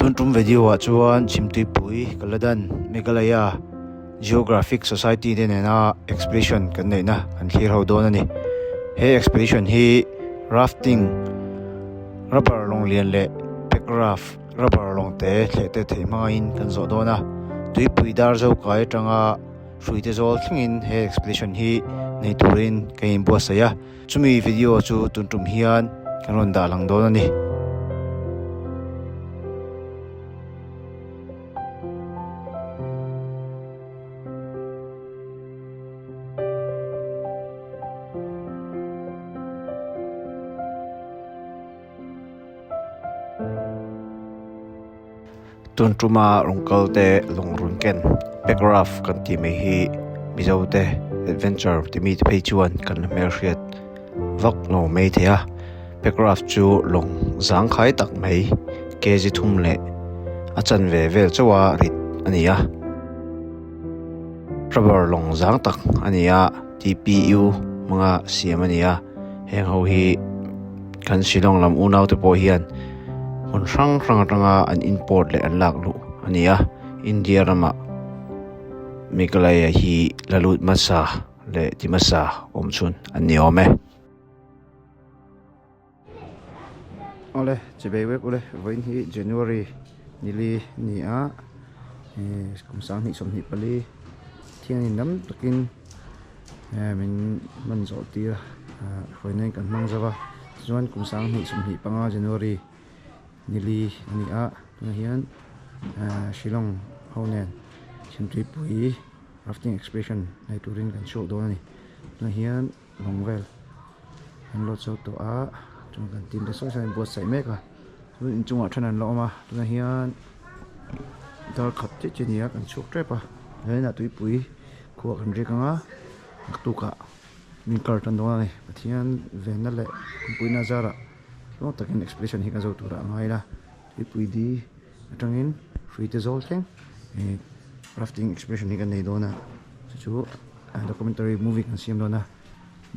Tun tum video ah chuan Chhimtuipui Kaladan Meghalaya Geographic Society te nena expedition kan neihna kan thlir ho dawn a ni. He expedition hi rafting, rubber lawng lian leh pack raft, rubber lawng te thleh te theih hmangin kan zawh dawn a. Tuipui dar zo kai atanga hruite zawl thlengin he expedition hi nei turin kan inbuatsaih a. Chumi video chu tun tum hian kan rawn dah lang dawn a ni. Tun tuma rawn kal te lawng rawn ken pack raft kan tih mai hi Mizo te adventure ti mi te phei chuan kan la hmelhriat vak lo mai thei a pack raft chu lawng zangkhai tak mai kg thum leh a chanve vel chauh a rit a ni a rubber lawng zang tak a ni a T_P_U hmanga siam a ni a heng ho hi. Kan Shillong lam unau te pawh hian hmun hrang hrang atanga an import leh an lak luh a ni a, India ramah Meghalaya hi la lut hmasa leh ti hmasa awm chhun an ni awm e. Awle chibei vek ule vawiin hi January nili a ni a kum 2024 thiangin dam takin min hman zawh tir a hruaina in kan hmang zo va tichuan kum 2025 January nili a ni a tunah hian Shillong ho nen Chhimtuipui rafting expedition nei turin kan chhuak dawn a ni tunah hian lawng vel an load zo tawh a chuan kan team te sawi sawi an buatsaih mek a chuan inchungah then an la awm a tunah hian dar khat chiah chiah a ni a kan chhuak tep a helaiah tuipui. Khua kan riak anga naktukah min kar tan dawn a ni. Pathian venna leh kumpuina zarah hlawm takin expedition hi kan zo turah a ngai la. Tuipui di atangin hrui te zawl thleng ih rafting expedition hi kan nei dawn a. Chu chu documentary movie kan siam dawn a.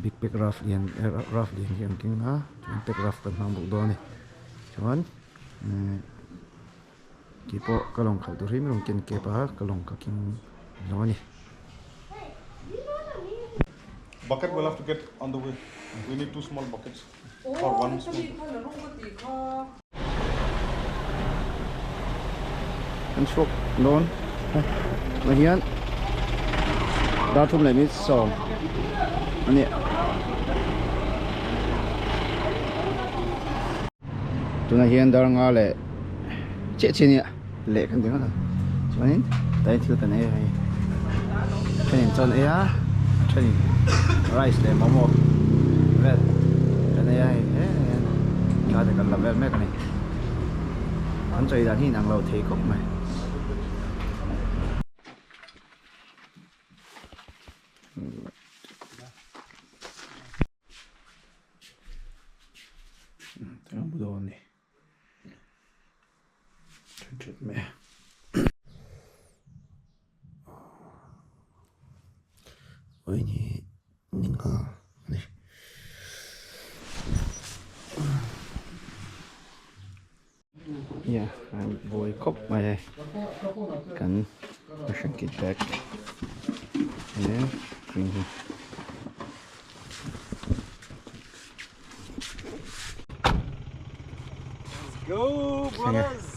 Big pack raft lian raft lian hi an keng a chuan pack raft kan hmang bawk dawn a ni. Chuan eh. Kei pawh ka lawng khalh tur hi min rawn ken kep a, ka lawng ka keng lo a ni. Bucket we'll have to get on the way. We need two small buckets or one small. Kan chhuak dawn tunah hian dar thum leh minute sawm a ni. Tunah hian dar nga leh chiah chiah nia leh kan ti ngawt ang chuanin tlai thil kan ei a hei thenin chaw an ei a a thenin rice leh momo vel kan ei a hei heii thla te kan la vel mek a ni an chawi dan hi inang lo thei khawp mai. Yeah, I'm boy khawp mai e kan mission kit bag he green hi. Let's go brothers.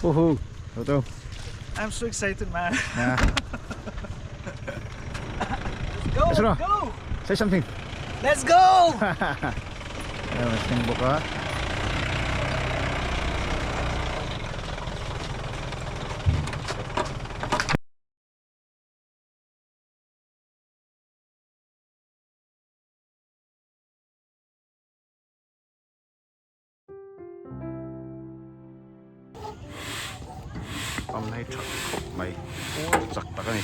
Woohoo! Toto. I'm so excited man. Yeah. Let's go. Let's go. Say something. Let's go. Thleng bawk a. Awm hi tha khawp mai chak tak a ni.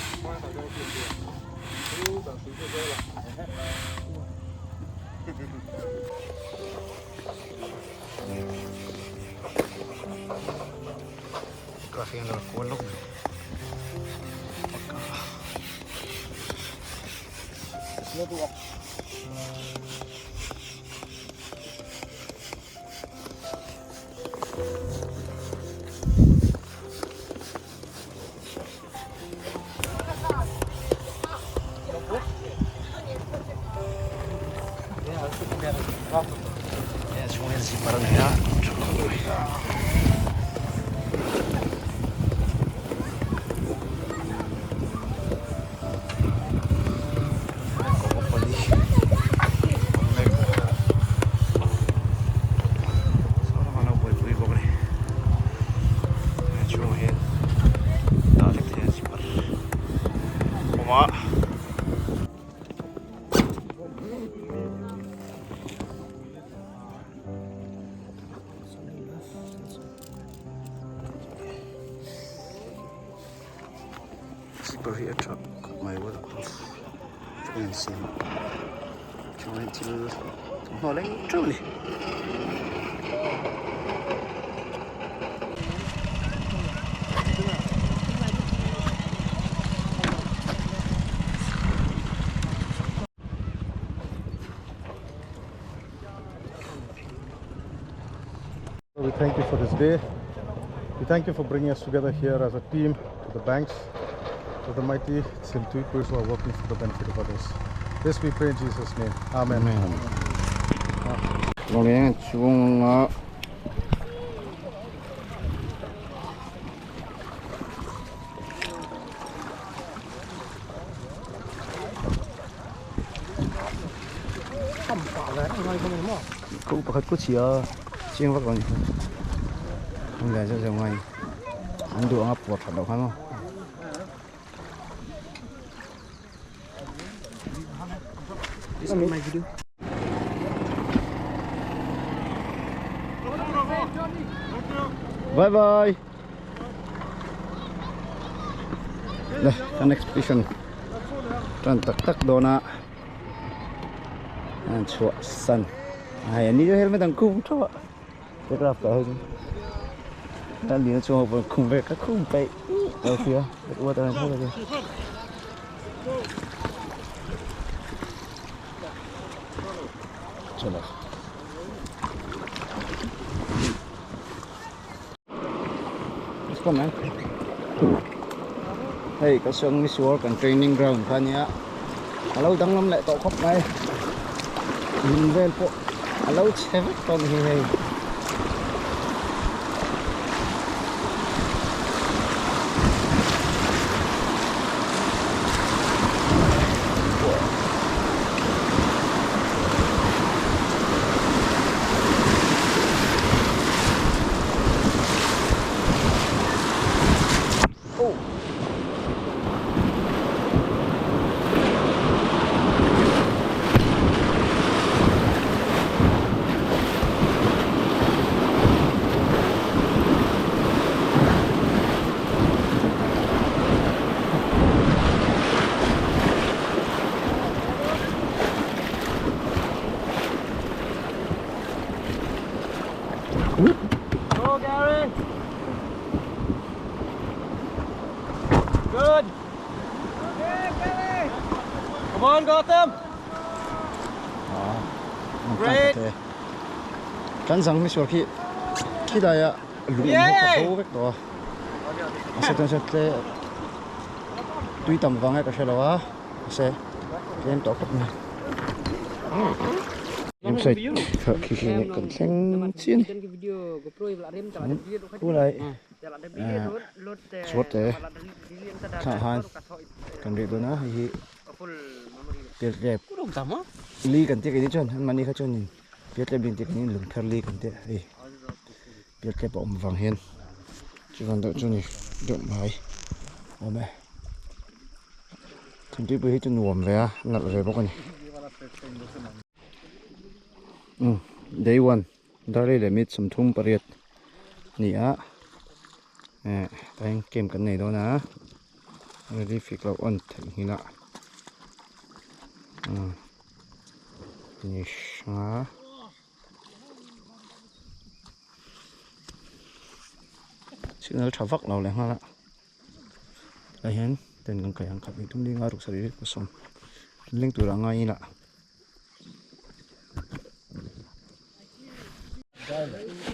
Ka hian a kual lawk mai. Chhung hian zipper a nei a tha khawp mai. Zipper hi a tha khawp mai waterproof a in siam a chuan thil thawmhnaw leng teuh a ni. We thank you for this day. We thank you for bringing us together here as a team to the banks of the mighty Chhimtuipui who are working for the benefit of others. This we pray in Jesus' name. Amen. Lawng chhunga Khu pakhat ku chhia chiang vak lo a ni an lian zeuh zeuh ngai an duh anga puar that loh khan maw. Bye bye. Le kan expedition tan tak tak dawn a an chhuah san ai ani chu helmet an khum theuh a aircraft ah ho chu an lina chhung ho pawh an khum vel ka khum peih lo sia water an theuh a chalo. Let's go man. Hei ka sawn misual kan training ground kha ania a lo danglam leh tawh khawp mai in vel pawh a lo chhe vek tawh a ni hei. Go Gary! Good! Come on Gotham! Great! Kan zang mi sual khi khi dai a lung awm ho kha bo vek tawh a mahse chuan sawn tle tui tam vang e ka hre lo a mahse tlem tawh khawp mai website kha khi khi kan thleng chiah a ni khulai chhuat te thlah han kan rih dawn a hei hi pialtlep li kan tih keini chuan anmahni kha chuanin pialtlep li an tih keini lungpher li kan tih hei pialtlep a awm vang hian chuvan deuh chu ni deuh mai awm e thingtuipui hi chu nuam ve a nalh ve bawk a ni umm day one darlei leh mit 38 a ni a eh tah hian camp kan nei dawn a ready fik loh on theih nghilh a umm finish anga. Signal tha vak lo leh nghal a tah hian ten kan kai ang khat tum ding a ruk sarih rik sawm leng tur a ngai ila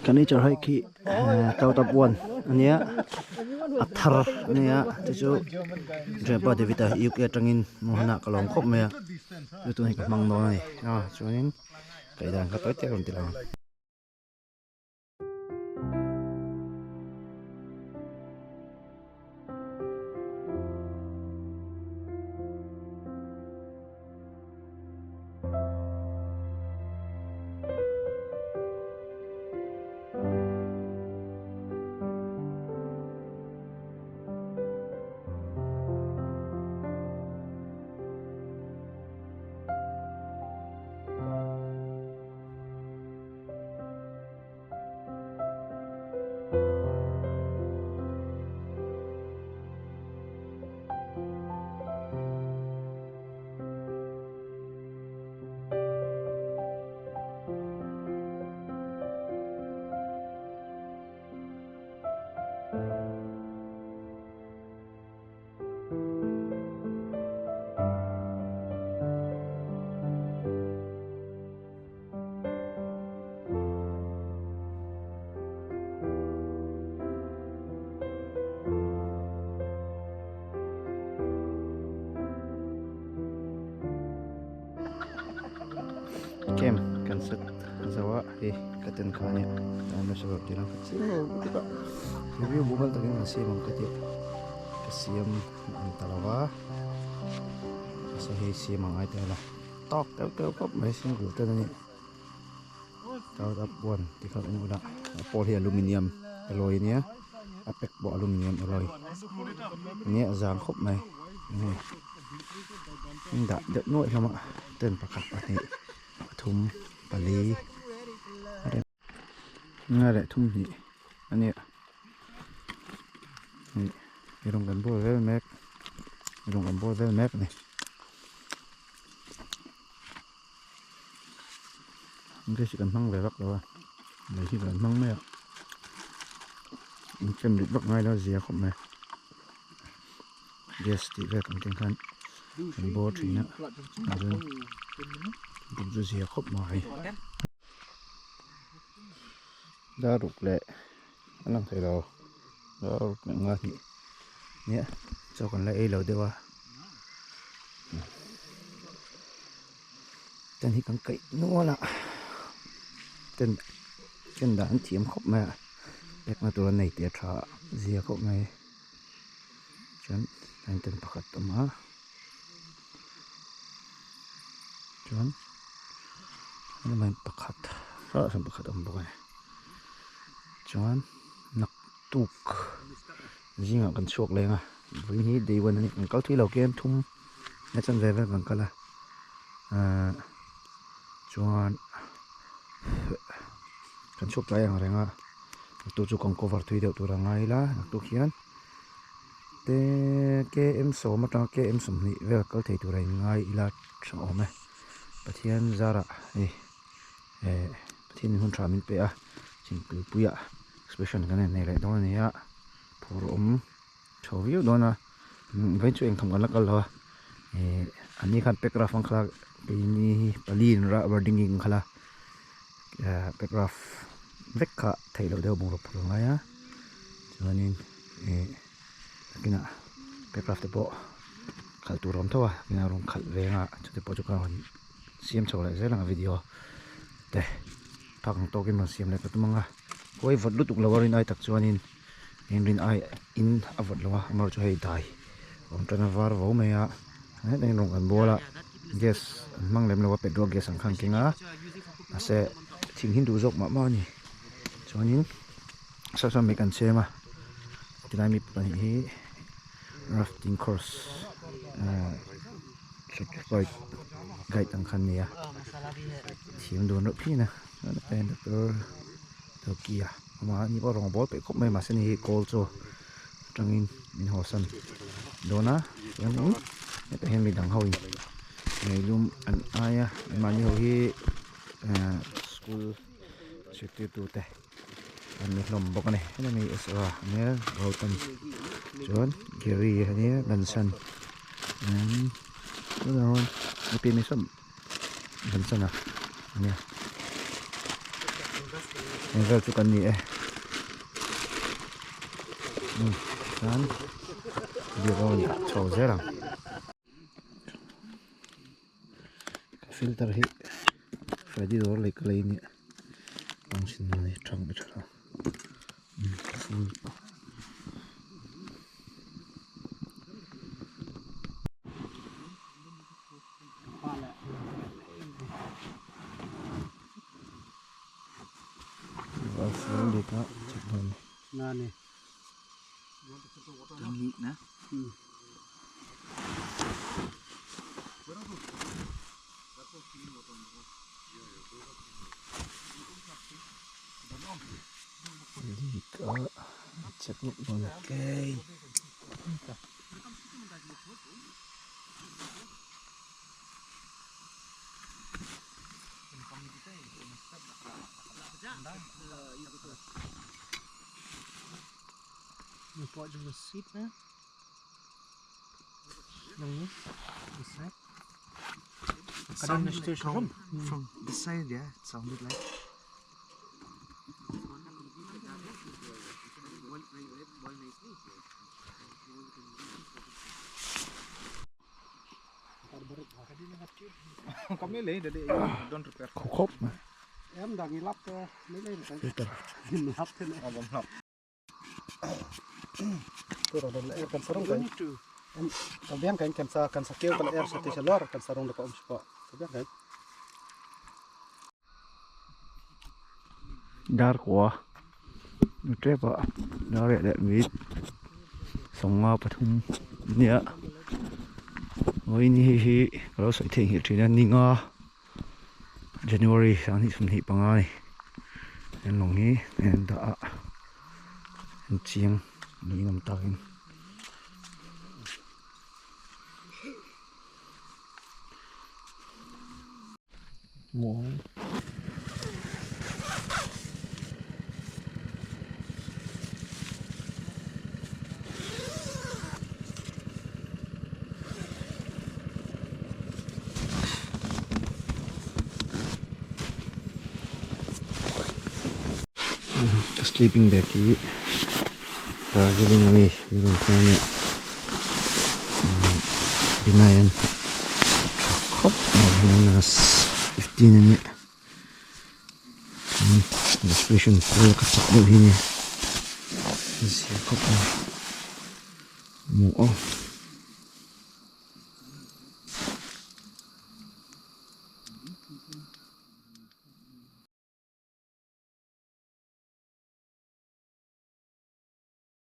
kan nature hike hi tau tap one ania. A thar a nia chu chu Thianpa David a UK atangin Mohan-a ka lawm khawp mai a chu tun hi ka hmang dawn a ni a chuanin kaihdan kha tawi tak a rawn ti lang ang. Camp kan set zo a hei ka ten kha ania review mumal takin kan siam ang ka tih ka siam ang ta lo va mahse hei siam ang ai te la tawk deuh deuh khawp mai single ten a ni start up one ti kha en ula a pawl hi aluminium alloy ania a pack pawh aluminium alloy ania a zang khawp mai hei an dah deuh nuaih hlawm a ten pakhat pahnih pathum pali nga leh thum hnih a nia hei rawng kan bawl vel mek rawng kan bawl vel mek a ni. Gas hi kan hmang ve vak lo a lei hi kan hmang mai a in chen rit vak ngai lo a zia khawp mai gas tih vel kan keng khan kan bawr thin a chuan buk chu zia khawp mai dar ruk leh a lang thei lo dar ruk leh nga hnih nia chaw kan la ei lo deuh a. Ten hi kan kaih nual a ten ken dan an thiam khawp mai a pek na tur an nei tih a tha zia khawp mai chuan line ten pakhat a awm a chuan line pakhat hrang pakhat a awm bawk a ni chuan naktuk zingah kan chhuak leng a vawiin hi day one a ni kan kal thui lo kem thum. He chan ve vel kan kal a ahh chuan kan chhuak tlai ang reng a naktuk chu kan cover thui deuh tur a ngai ila naktuk hian te km sawm atanga km sawmhnih vel kal thei tur a in ngai ila tha awm e Pathian zarah hei eh Pathian in hun tha min pe a thingpui puiah expression kan nei leh dawn a ni a phur awm. Tho viau dawn a vawiin chu engthawm kan la kal lo a ih an ni khan pack raft ang khala keini hi pali in rubber dinging ang khala ah pack raft vek kha theih loh deuh bungraw phur a ngai a chuanin ih nakinah pack raft te pawh khalh tur a awm tho a nakinah rawn khalh ve anga chute pawh chu ka rawn siam chho leh zel ang a video te phak ang tawkin rawn siam leh ka tum ang a khawi vawt lutuk lo a rin ai tak chuanin. Engrin ai in a vawt lo a amaherawhchu hei dai awm tan a var vo mai a hetah hian rawng kan bawl a gas an hmang lem lo a petrol gas ang kha an keng a mahse thing hi duh zawk mah mah a ni chuanin saw saw mai kan chhem a tilai mi pahnih hi rafting course ahh certified guide ang kha an ni a thiam dun reuh phian a chuan doctor Tokia. Amah ni pawh rawng a bawl peih khawp mai mahse ni hi kawl chu atangin min haw san dawn a chuanin hetah hian midang ho in meilum an ai a anmahni ho hi ehh school zirtirtu te an ni hlawm bawk a ni hemi mi SO a nia Gautam chuan Gary a nia Gansan Gansan a nia eng vel chu kan ni e. Chuan video rawn chho zel ang. Ka filter hi Freddy dawr leh ka lei nia kawng chin nan hi thang i tha lo full. From this side, yeah, it sounded like. Khawp khawp mai. Dar kua nu tep a dar leh leh mit sawmnga pathum nia vawiin hi hi ka lo sawi theih nghilh thin a ni nga January sanghnih sawmhnih panga a ni an lawng hi an dah a an chiang niin awm takin. Ka sleeping bag hi Darjeeling ami min rawn thleng a nia Binai an tha khawp mai minus 15 a nia Illustration pawl ka chak deuh hi a nia zia khawp mai hmuh a.